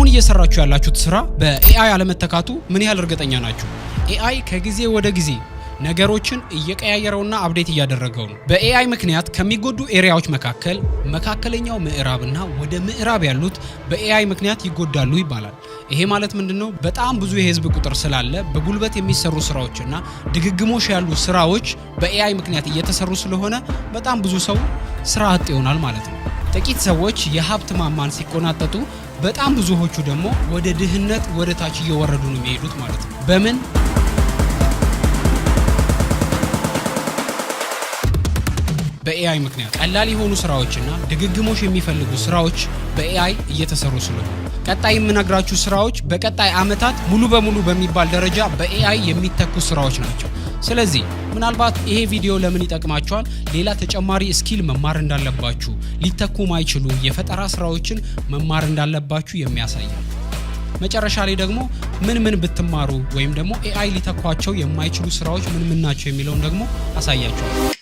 አሁን እየሰራችሁ ያላችሁት ስራ በ AI አለመተካቱ ምን ያህል እርግጠኛ ናችሁ? AI ከጊዜ ወደ ጊዜ ነገሮችን እየቀያየረውና update እያደረገው ነው። በ AI ምክንያት ከሚጎዱ area ዎች መካከል መካከለኛው ምዕራብና ወደ ምዕራብ ያሉት በ AI ምክንያት ይጎዳሉ ይባላል። ይሄ ማለት ምንድነው? በጣም ብዙ የህዝብ ቁጥር ስላለ በጉልበት የሚሰሩ ስራዎችና ድግግሞሽ ያሉ ስራዎች በ AI ምክንያት እየተሰሩ ስለሆነ በጣም ብዙ ሰው ስራ አጥ ይሆናል ማለት ነው። ጥቂት ሰዎች የሀብት ማማን ሲቆናጠጡ፣ በጣም ብዙዎቹ ደግሞ ወደ ድህነት፣ ወደ ታች እየወረዱ ነው የሚሄዱት ማለት ነው። በምን? በ AI ምክንያት ቀላል የሆኑ ስራዎችና ድግግሞሽ የሚፈልጉ ስራዎች በ AI እየተሰሩ ስለሆነ ቀጣይ የምነግራችሁ ስራዎች በቀጣይ አመታት ሙሉ በሙሉ በሚባል ደረጃ በ AI የሚተኩ ስራዎች ናቸው። ስለዚህ ምናልባት ይሄ ቪዲዮ ለምን ይጠቅማችኋል? ሌላ ተጨማሪ skill መማር እንዳለባችሁ፣ ሊተኩ ማይችሉ የፈጠራ ስራዎችን መማር እንዳለባችሁ የሚያሳይ ነው። መጨረሻ ላይ ደግሞ ምን ምን ብትማሩ ወይም ደግሞ AI ሊተኳቸው የማይችሉ ስራዎች ምን ምን ናቸው የሚለውን ደግሞ አሳያችኋለሁ።